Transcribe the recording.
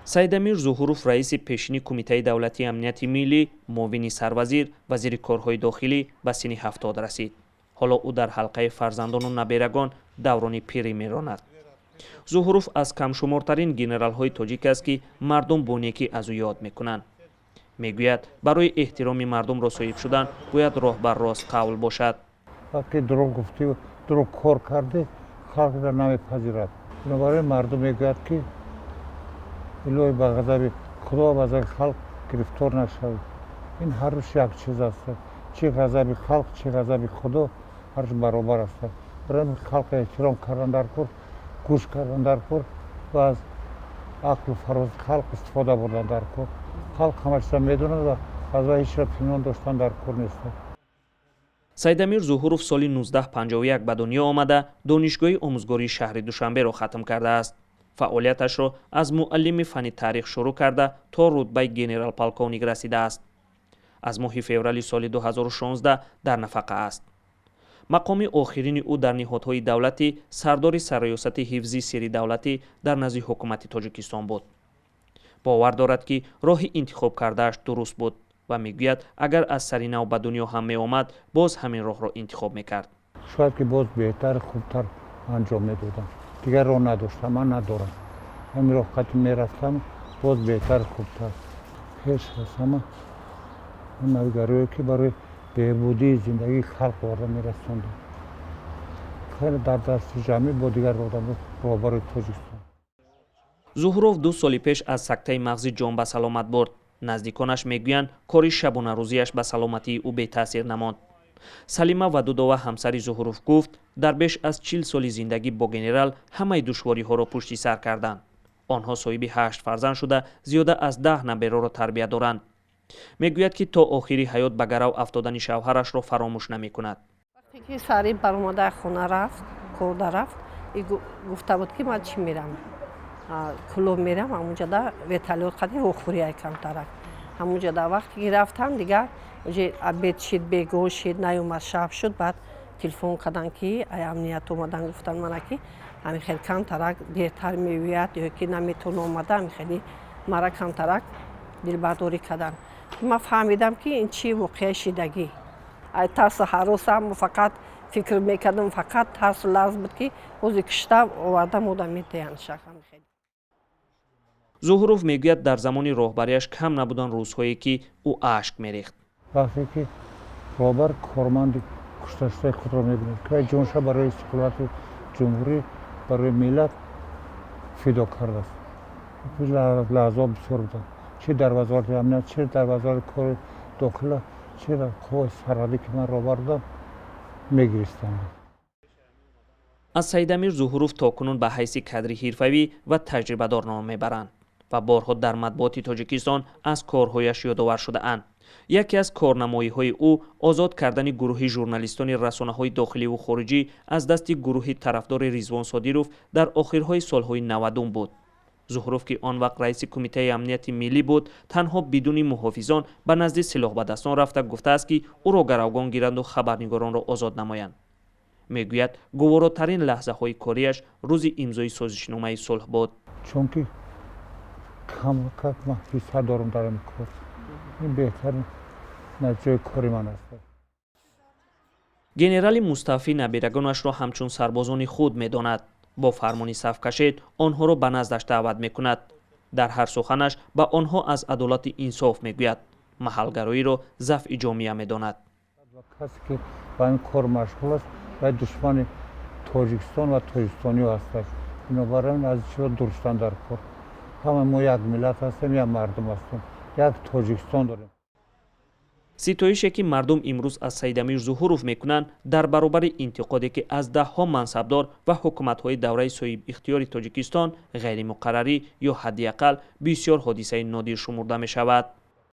Саидамир Зуҳуров, раиси пешини Кумитаи давлатии амнияти миллӣ, муовини сарвазир, вазири корҳои дохилӣ, ба синни 70 расид. Ҳоло ӯ дар ҳалқаи фарзандону наберагон даврони пирӣ меронад. Зуҳуров аз камшумортарин генералҳои тоҷик аст, ки мардум бо некӣ аз ӯ ёд мекунанд. Мегӯяд, барои эҳтироми мардумро соҳиб шудан бояд роҳбар рост қавл бошад. Вақте дурӯғ гуфтӣ, дурӯғ кор кардӣ, халқ намепазирад. Бинобар ин мардум мегӯяд, ки илоҳи ба ғазаби Худо ва ғазаби халқ гирифтор нашавед. Ин ҳар рӯз як чиз аст. Чӣ ғазаби халқ, чӣ ғазаби Худо, ҳар рӯз баробар аст. Барои халқ эҳтиром кардан дар кор, гӯш кардан дар кор ва аз ақлу фаросати халқ истифода бурдан дар кор. Халқ ҳама чиза медонад ва аз вай ҳеҷ пинҳон доштан дар кор нест. Саидамир Зуҳуров соли 1951 ба дунё омада, Донишгоҳи омӯзгории шаҳри Душанберо хатм кардааст. Фаъолияташро аз муаллими фанни таърих шурӯъ карда, то рутбаи генерал-полковник расидааст. Аз моҳи феврали соли 2016 дар нафақа аст. Мақоми охирини ӯ дар ниҳодҳои давлатӣ сардори Сарраёсати ҳифзи сирри давлатӣ дар назди ҳукумати Тоҷикистон буд. Бовар дорад, ки роҳи интихоб кардааш дуруст буд, ва мегӯяд, агар аз сари нав ба дунё ҳам меомад, боз ҳамин роҳро интихоб мекард. Шояд ки боз беҳтар, хубтар анҷом медодам. Дигар роҳ надоштам, ман надорам. Ҳамин роҳ қати мерафтам, боз беҳтар, хубтар. Пеш аз ҳама навигарое, ки барои беҳбудии зиндагии халқ оварда мерасондам, хеле дар дасти ҷамъӣ бо дигар одамон, роҳбарои Тоҷикистон. Зуҳуров 2 соли пеш аз сактаи мағзӣ ҷон ба саломат бурд. Наздиконаш мегӯянд, кори шабонарӯзиаш ба саломатии ӯ бетаъсир намонд. Салима Вадудова, ҳамсари Зуҳуров, гуфт, дар беш аз 40 соли зиндагӣ бо генерал ҳамаи душвориҳоро пушти сар карданд. Онҳо соҳиби ҳашт фарзанд шуда, зиёда аз 10 набераро тарбия доранд. Мегӯяд, ки то охири ҳаёт ба гарав афтодани шавҳарашро фаромӯш намекунад. Вақте ки сари баромада хона рафт, корда рафт, гуфта буд, ки ман чӣ мерам, Кӯлоб мерам, ҳамунҷода вертолёт қади вохӯрия камтарак. Ҳамунҷода вақте ки рафтам, дигар уже обед шид, бегоҳ шид, наёмад, шаб шуд. Баъд телефон карданд, ки ай амният омадан, гуфтанд мана, ки ҳамин хел камтарак дертар меояд ё ки наметавона омада. Ҳамин хели мара камтарак дилбардорӣ карданд. Ман фаҳмидам, ки ин чӣ воқеа шидагӣ. Ай тарсу ҳаросам фақат фикр мекардам, фақат тарсу ларз буд, ки ҳози кишта оварда мода метаянд. Зуҳуров мегӯяд, дар замони роҳбарияш кам набуданд рӯзҳое, ки ӯ ашк мерехт. Вақте ки роҳбар корманди кушташудаи худро мебинад, ки вай ҷонша барои истиқлолияти ҷумҳурӣ, барои миллат фидо кардааст, лаҳзаҳо бисёр буданд, чӣ дар Вазорати амният, чӣ дар Вазорати кори дохила, чӣ дар қувваи сарҳадӣ, ки ман роҳбар будам, мегиристам. Аз Саидамир Зуҳуров то кунун ба ҳайси кадри ҳирфавӣ ва таҷрибадор ном мебаранд ва борҳо дар матбуоти Тоҷикистон аз корҳояш ёдовар шудаанд. Яке аз корнамоиҳои ӯ озод кардани гурӯҳи журналистони расонаҳои дохиливу хориҷӣ аз дасти гурӯҳи тарафдори Ризвон Содиров дар охирҳои солҳои 90-ум буд. Зуҳуров, ки он вақт раиси Кумитаи амнияти миллӣ буд, танҳо бидуни муҳофизон ба назди силоҳбадастон рафта, гуфтааст, ки ӯро гаравгон гиранду хабарнигоронро озод намоянд. Мегӯяд, гуворотарин лаҳзаҳои кориаш рӯзи имзои созишномаи сулҳ буд. Чунки камакак ман ҳисса дорам дар ин кор, ин беҳтарин натиҷаи кори ман аст. Генерали муставфӣ наберагонашро ҳамчун сарбозони худ медонад. Бо фармони «Саф кашед» онҳоро ба наздаш даъват мекунад. Дар ҳар суханаш ба онҳо аз адолати инсоф мегӯяд, маҳалгароиро зафъи ҷомеа медонад. Касе ки ба ин кор машғул аст, вай душмани Тоҷикистон ва тоҷикистониҳо ҳастад. Бинобар ин аз чиро дур шудан дар кор. Ҳама мо як миллат ҳастем, як мардум ҳастем, як Тоҷикистон дорем. Ситоише, ки мардум имрӯз аз Саидамир Зуҳуров мекунанд, дар баробари интиқоде, ки аз даҳҳо мансабдор ва ҳукуматҳои давраи соҳибихтиёри Тоҷикистон, ғайримуқаррарӣ ё ҳадди ақал бисёр ҳодисаи нодир шумурда мешавад.